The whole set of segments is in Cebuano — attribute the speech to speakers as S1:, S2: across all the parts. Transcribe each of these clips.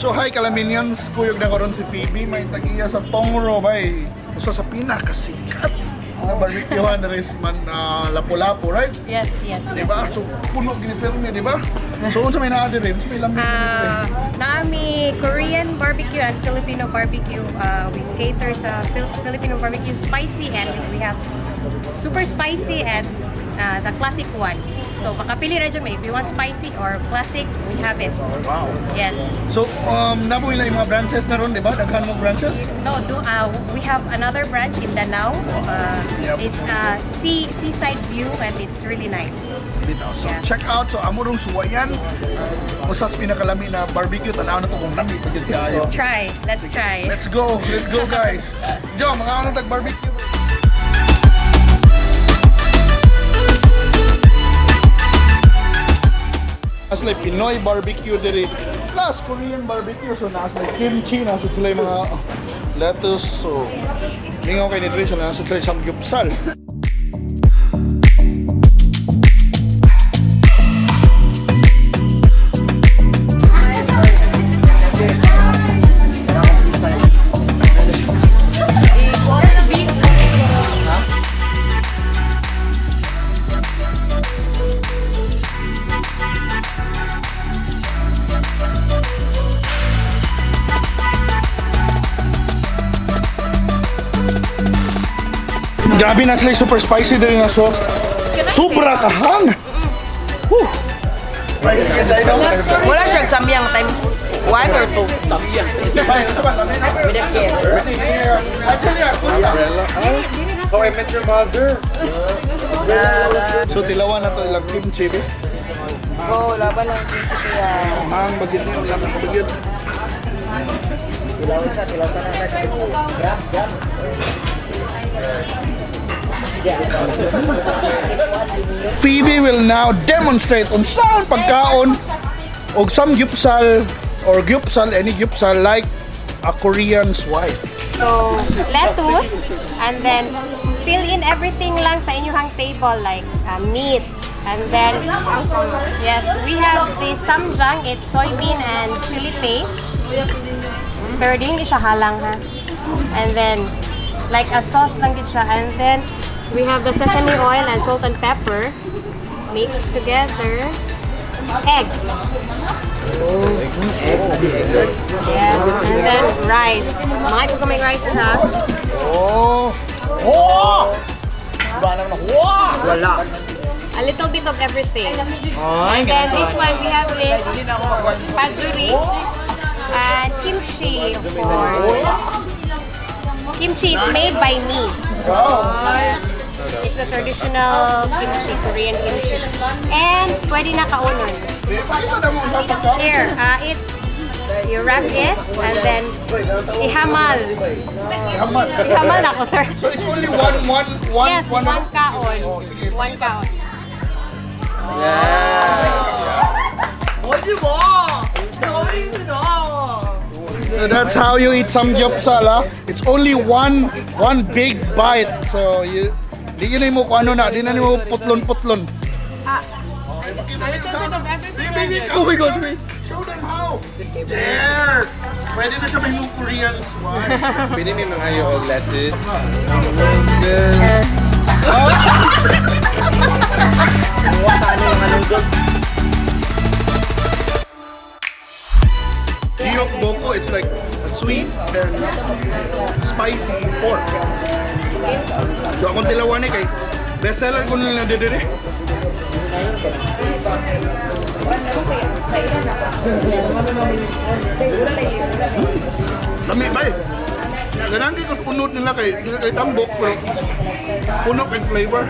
S1: So hi Kalaminians, kuyog na karon si PB, may tagiya sa Tongro bay. Usa sa pinakasikat na barbecuehan res man Lapu-Lapu, right?
S2: Yes.
S1: Di ba?
S2: Yes.
S1: So puno gini pirmi, di ba? So unsa may naa diri? Unsa may lami diri?
S2: Naa mi Korean barbecue and Filipino barbecue. We cater sa Filipino barbecue spicy and we have super spicy and the classic one. So makapili ra jud mi. If you want spicy or classic, we have it.
S1: Wow.
S2: Yes.
S1: So namo ila yung mga branches na ron, di ba? Daghan mo branches?
S2: No, do we have another branch in Danau. It's seaside view and it's really nice.
S1: Bitaw. So check out, so amo rong suwayan. Usa sa pinakalami na barbecue, tan-aw na to kung lami pa gyud kaayo.
S2: Try. Let's try.
S1: Let's go. Let's go, guys. Jo, mga ano tag barbecue. As like Pinoy barbecue diri plus Korean barbecue, so naas like kimchi, nasa sila yung mga lettuce, so mingaw kay ni diri, so nasa sila yung samgyupsal. Grabe na sila yung super spicy diri nga sauce. Sobra kahang. Woo! Spicy ka dahil, no?
S3: Wala siyang samyang times 1 or 2.
S1: Ay, ano ba? Lami, no? Actually, gusta.
S4: How I Met Your Mother.
S1: So tilawan na to ilang kimchi be.
S3: Oh, laban lang kimchi kaya.
S1: Ang bagit niyo lang ang bagit. Phoebe will now demonstrate on sound pagkaon og samgyupsal or gyupsal, any gyupsal, like a Korean's wife.
S2: So, lettuce, and then fill in everything lang sa inyong table like meat. And then, yes, we have the samjang, it's soybean and chili paste. Pero di hindi siya halang ha. And then, like a sauce lang din siya. And then, we have the sesame oil and salt and pepper mixed together. Egg. Yes, and then rice. Mga ko kamay rice ha.
S1: Oh! Oh! Wow!
S2: A little bit of everything. And then this one, we have this pajuri and kimchi, of course. Kimchi is made by me. It's the traditional kimchi, Korean kimchi. And pwede na kaunon.
S1: Pakita na mo sa pagkaon.
S2: Here, it's, you wrap it and then ihamal.
S1: Hamal.
S2: Ihamal na ako, sir.
S1: So it's only one, one, one,
S2: Yes, one kaon.
S1: Oh, sige.
S2: One kaon.
S1: So that's how you eat samgyupsal, ah. It's only one big bite. So you di yun mo kung ano na, di na mo putlon-putlon. Ah. Oh my God, wait. Show them how. There. Pwede na siya mahimong Korean one.
S4: Pwede may mga yung lettuce.
S1: Good. Giok boko, it's like a sweet and spicy pork. So akong tilawan eh kay bestseller ko nila diri. Lami ba eh. Ganang ko sa unod nila kay dili kay tambok pero puno kay flavor.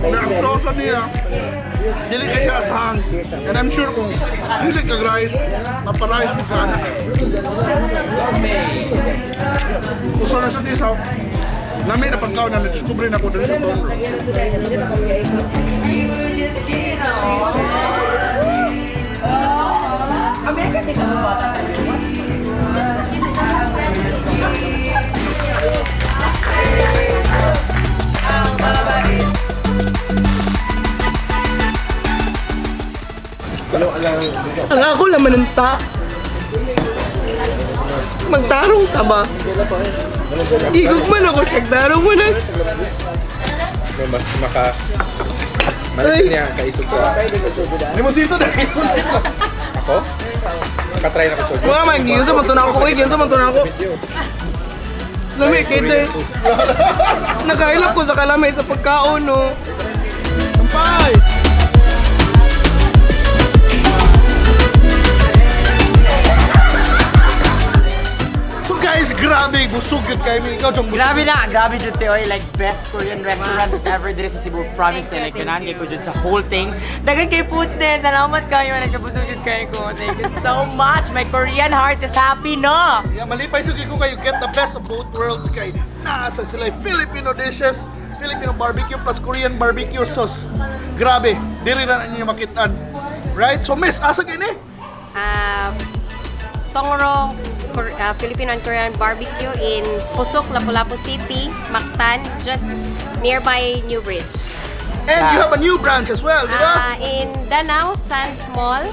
S1: Na ang sauce nila dili kay siya asahan. And I'm sure kung dili ka rice, mapa-rice ka na. Usa na sa disaw. Lami na pagkaon na na-discover na ko diri sa Tongro.
S3: Ang ako laman ng ta. Magtarong ka ba? Gigog man ako siya. Tarong mo na.
S4: No, mas maka... Malas niya ang kaisog sa...
S1: Limoncito na, limoncito.
S4: Ako? Nakatry na ko soju.
S3: Mga man, giyon sa man ako. Uy, giyon sa man ako. Lami, kay. Nakailap ko sa kalamay sa pagkaon, no.
S1: Kampay! So guys, grabe, busog yun kayo. Ikaw, Jong, busog.
S5: Grabe na, grabe jud te oy, like best Korean restaurant ever diri sa Cebu. Promise
S2: Thank
S5: te, like
S2: you,
S5: ganahan
S2: thank
S5: kay ko jud sa whole thing. Daghan kay food din. Salamat kayo, nagkabusog jud kayo ko. Thank you so much. My Korean heart is happy, no?
S1: Yeah, malipay sugid ko kayo get the best of both worlds kay naa sa sila Filipino dishes, Filipino barbecue plus Korean barbecue sauce. Grabe, dili na ninyo makitaan. Right? So miss, asa kini?
S2: Tongro Filipino and Korean Barbecue in Pusok, Lapu-Lapu City, Mactan, just nearby New Bridge.
S1: And you have a new branch as well, di ba?
S2: In Danao, Sans Mall,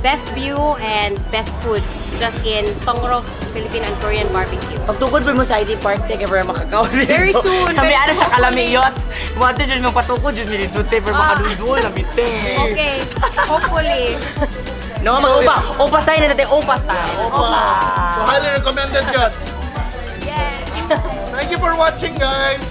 S2: best view and best food just in Tongro Filipino and Korean Barbecue.
S5: Pagtukod mo sa IT Park te kay para makakaon.
S2: Very soon,
S5: Kami
S2: very
S5: ana siya
S2: soon.
S5: kalamiyot. Wate jud mo patukod jud mi dito te pero makadudol na te.
S2: Okay, hopefully.
S5: No, mag-upa. Upa sign na te, upa sign.
S1: Opa. So highly recommended yun.
S2: Yeah.
S1: Thank you for watching, guys.